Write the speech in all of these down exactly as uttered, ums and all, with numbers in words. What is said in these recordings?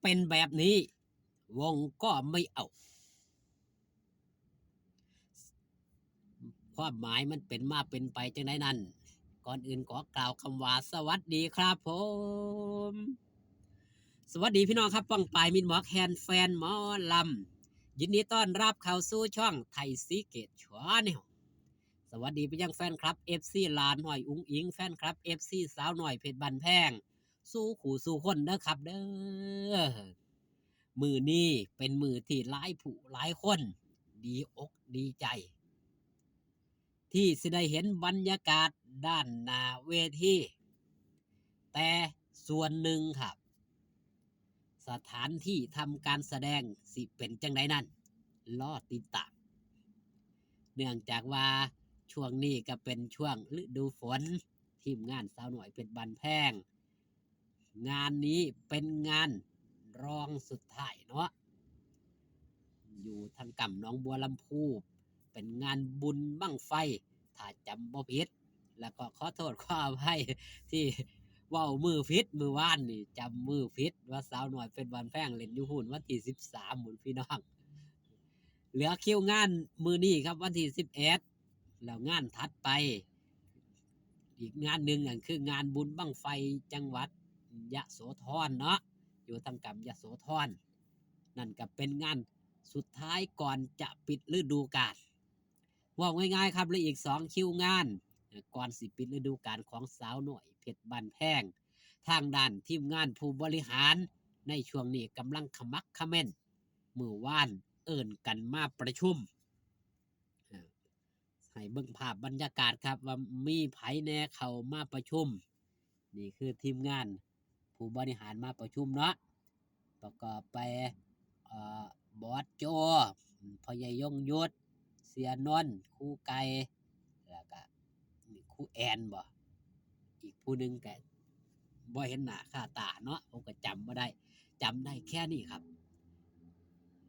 เป็นแบบนี้ วงก็ไม่เอา ความหมายมันเป็นมาเป็นไปจังไดนั้น ก่อนอื่นขอกล่าวคำว่าสวัสดีครับผม สวัสดีพี่น้องครับ ป้องปายมิตรหมอแคน แฟนหมอลำ ยินดีต้อนรับเข้าสู่ช่องไทยซีเกตชาแนล สวัสดีไปยังแฟนคลับ เอฟซี หลาน้อยอุ๋งอิ๋ง แฟนคลับ เอฟซี สาวน้อยเพชรบ้านแพง สู่คู่สู่คนเด้อครับเด้อ มื้อนี้เป็นมื้อที่หลายผู้หลายคนดีอกดีใจ ที่สิได้เห็นบรรยากาศด้านหน้าเวที แต่ส่วนหนึ่งครับ สถานที่ทำการแสดงสิเป็นจังไดนั้น รอติดตาม เนื่องจากว่าช่วงนี้ก็เป็นช่วงฤดูฝน ทีมงานสาวน้อยเพชรบ้านแพง งานนี้เป็นงานรองสุดท้ายเนาะ อยู่ทางก้ำหนองบัวลำพู เป็นงานบุญบั้งไฟ ถ้าจำบ่ผิด แล้วก็ขอโทษขออภัยที่เว้ามื้อผิด มื้อวานนี่จำมื้อผิด ว่าสาวน้อยเพชรบ้านแพงเล่นอยู่พู้นวันที่สิบสามพู้นพี่น้อง เหลือคิวงานมื้อนี้ครับ วันที่สิบเอ็ด แล้วงานถัดไป อีกงานหนึ่งนั่นคืองานบุญบั้งไฟจังหวัดยโสธรเนาะ อยู่ทางก้ำยโสธร นั่นก็เป็นงานสุดท้ายก่อนจะปิดฤดูกาล เว้าง่ายๆครับ เหลืออีกสองคิวงาน ก่อนสิปิดฤดูกาลของสาวน้อยเพชรบ้านแพง ทางด้านทีมงานผู้บริหารในช่วงนี้กำลังขมักเขม้น มื้อวานเอิ้นกันมาประชุม เอ่อ ให้เบิ่งภาพบรรยากาศครับ ว่ามีไผแหน่เข้ามาประชุม นี่คือทีมงานผู้บริหารมาประชุมเนาะ ประกอบไป เอ่อ บอสโจ พ่อใหญ่ยงยุทธ เสียนนท์ ครูไก่ แล้วก็ครูแอนบ่ อีกผู้หนึ่งก็บ่เห็นหน้าค่าตาเนาะ ผมก็จำบ่ได้ จำได้แค่นี้ครับ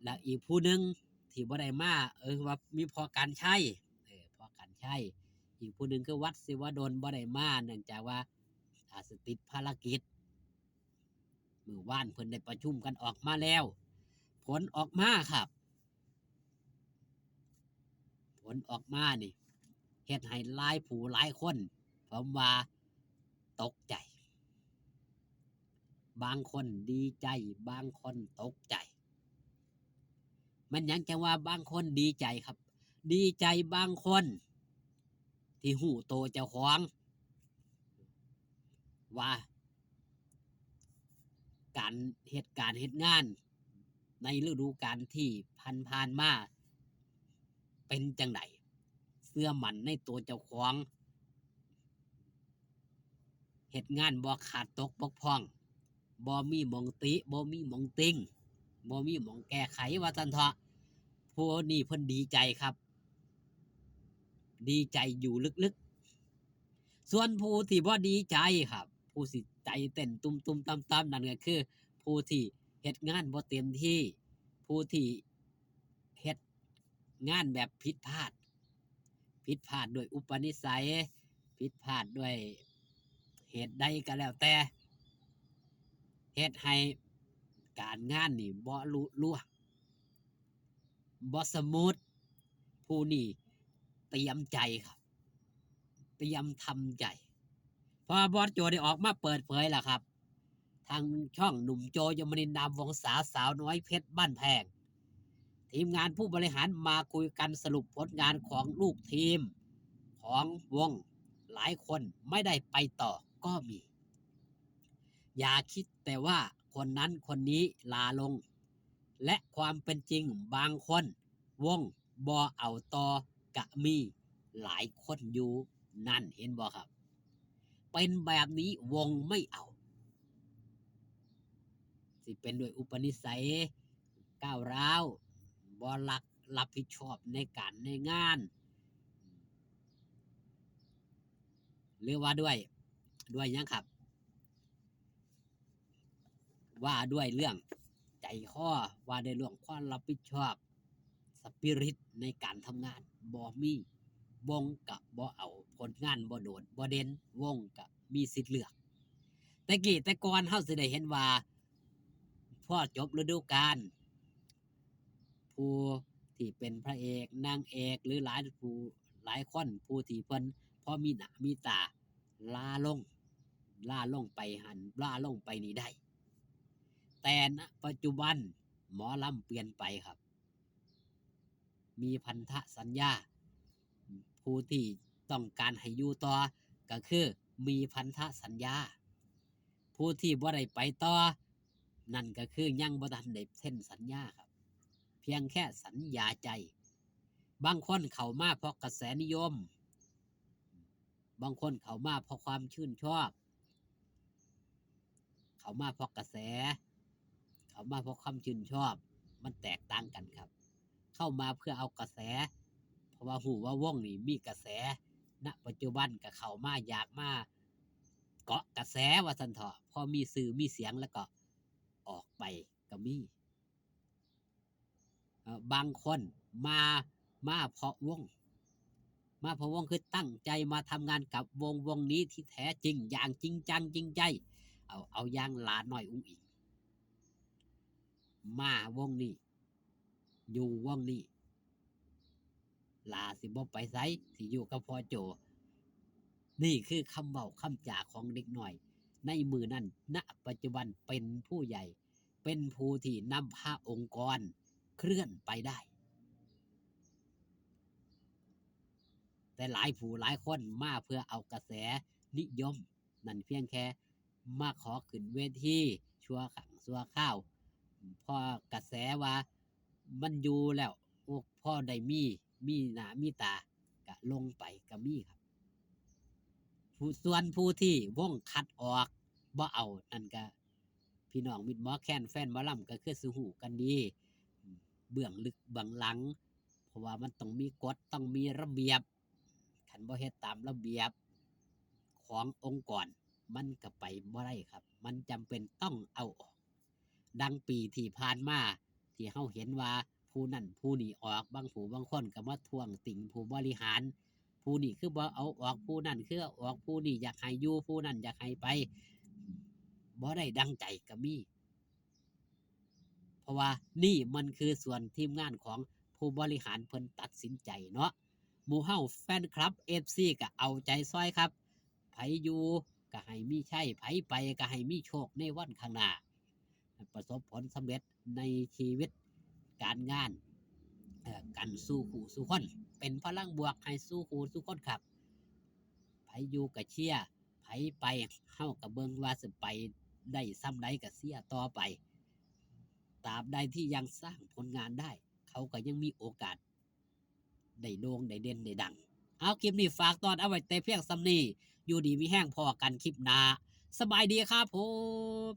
แล้วอีกผู้หนึ่งที่บ่ได้มา เออ ว่ามีพ่อกรรชัย เออ พ่อกรรชัย อีกผู้หนึ่งคือวัดศิวดลบ่ได้มา เนื่องจากว่าอาจสิติดภารกิจ มื้อวานเพิ่นได้ประชุมกันออกมาแล้ว ผลออกมาครับ ผลออกมานี่ เฮ็ดให้หลายผู้หลายคน ผมว่าตกใจ บางคนดีใจ บางคนตกใจ มันหยังจังว่าบางคนดีใจครับ ดีใจบางคน ที่ฮู้โตเจ้าของ ว่า การเฮ็ดการเฮ็ดงานในฤดูกาลที่ผ่านๆมา เป็นจังใด เชื่อมั่นในตัวเจ้าของ เฮ็ดงานบ่ขาดตกบกพร่อง บ่มีหม่องติ บ่มีหม่องติ่ง บ่มีหม่องแก้ไข ว่าซั่นเถาะ ผู้นี้เพิ่นดีใจครับ ดีใจอยู่ลึกๆ ส่วนผู้ที่บ่ดีใจครับ ผู้สิใจเต้นตุ้มๆต่ำๆนั่นก็คือ ผู้ที่เฮ็ดงานบ่เต็มที่ ผู้ที่เฮ็ดงานแบบผิดพลาด ผิดพลาดด้วยอุปนิสัย ผิดพลาดด้วยเหตุใดก็แล้วแต่ เฮ็ดให้การงานนี่บ่ลุล่วง บ่สมูท ผู้นี้เตรียมใจครับ เตรียมทำใจ เพราะว่าบอสโจได้ออกมาเปิดเผยแล้วครับ ทางช่องหนุ่มโจ ยมนินทร์ นามวงศา สาวน้อยเพชรบ้านแพง ทีมงานผู้บริหารมาคุยกันสรุปผลงานของลูกทีม ของวง หลายคนไม่ได้ไปต่อก็มี อย่าคิดแต่ว่าคนนั้นคนนี้ลาลง และความเป็นจริงบางคน วงบ่เอาต่อกะมีหลายคนอยู่ นั่นเห็นบ่ครับ เป็นแบบนี้วงไม่เอา สิเป็นด้วยอุปนิสัยก้าวร้าว บ่รักรับผิดชอบในการในงาน หรือว่าด้วย ด้วยหยังครับ ว่าด้วยเรื่องใจคอ ว่าด้วยเรื่องความรับผิดชอบ สปิริตในการทำงานบ่มี วงกะบ่เอา ผลงานบ่โดดบ่เด่น วงกะมีสิทธิ์เลือก แต่กี้แต่ก่อนเฮาสิได้เห็นว่า พอจบฤดูกาล ผู้ที่เป็นพระเอกนางเอกหรือหลายผู้หลายคน ผู้ที่เพิ่นพอมีหน้ามีตา ลาลง ลาลงไปหั้น ลาลงไปนี่ได้ แต่ณปัจจุบันหมอลำเปลี่ยนไปครับ มีพันธสัญญา ผู้ที่ต้องการให้อยู่ต่อก็คือมีพันธสัญญา ผู้ที่บ่ได้ไปต่อ นั่นก็คือยังบ่ทันได้เซ็นสัญญาครับ เพียงแค่สัญญาใจ บางคนเข้ามาเพราะกระแสนิยม บางคนเข้ามาเพราะความชื่นชอบ เข้ามาเพราะกระแส เข้ามาเพราะความชื่นชอบ มันแตกต่างกันครับ เข้ามาเพื่อเอากระแส เพราะว่าฮู้ว่าวงนี้มีกระแส ณ ปัจจุบันก็เข้ามาอยากมาเกาะกระแสว่าซั่นเถาะ พอมีชื่อมีเสียงแล้วก็ออกไปก็มี เอ่อ บางคนมา มาเพราะวง มาเพราะวงคือตั้งใจมาทำงานกับวง วงนี้ที่แท้จริงอย่างจริงจังจริงใจ เอา เอาอย่างหลาน้อยอุ๋งอิ๋ง มาวงนี้ อยู่วงนี้ หลาสิบ่ไปไส สิอยู่กับพ่อโจ นี่คือคำเว้าคำจาของเด็กน้อย ในมื้อนั้น ณ ปัจจุบันเป็นผู้ใหญ่ เป็นผู้ที่นำพาองค์กรเคลื่อนไปได้ แต่หลายผู้หลายคนมาเพื่อเอากระแสนิยม นั่นเพียงแค่มาขอขึ้นเวทีชั่วครั้งชั่วคราว พอกระแสว่ามันอยู่แล้ว โอ้ พอได้มี มีหน้ามีตา ก็ลงไปก็มีครับ ผู้ ส่วนผู้ที่วงคัดออกบ่เอา นั่นก็พี่น้องมิตรหมอแคนแฟนหมอลำก็คือสิฮู้กันดี เบื้องลึกเบื้องหลัง เพราะว่ามันต้องมีกฎ ต้องมีระเบียบ คันบ่เฮ็ดตามระเบียบขององค์กร มันก็ไปบ่ได้ครับ มันจำเป็นต้องเอาออก ดังปีที่ผ่านมา ที่เฮาเห็นว่าผู้นั้นผู้นี้ออก บางผู้บางคนก็มาท้วงติงผู้บริหาร ผู้นี้คือบ่เอาออก ผู้นั้นคือเอาออก ผู้นี้อยากให้อยู่ ผู้นั้นอยากให้ไป บ่ได้ดังใจก็มี เพราะว่านี่มันคือส่วนทีมงานของผู้บริหารเพิ่นตัดสินใจเนาะ หมู่เฮาแฟนคลับ เอฟซี ก็เอาใจซอยครับ ไผอยู่ก็ให้มีชัย ไผไปก็ให้มีโชคในวันข้างหน้า ประสบผลสำเร็จในชีวิตการงาน เอ่อ กันสู่คู่สู่คน เป็นพลังบวกให้สู่คู่สู่คนครับ ไผอยู่ก็เชียร์ ไผไป เฮาก็เบิ่งว่าสิไปได้ส่ำใดก็เชียร์ต่อไป ตราบใดที่ยังสร้างผลงานได้ เขาก็ยังมีโอกาส ได้โด่ง ได้เด่น ได้ดัง เอา คลิปนี้ฝากตอนเอาไว้แต่เพียงส่ำนี้ อยู่ดีมีแฮง พ้อกันคลิปหน้า สบายดีครับผม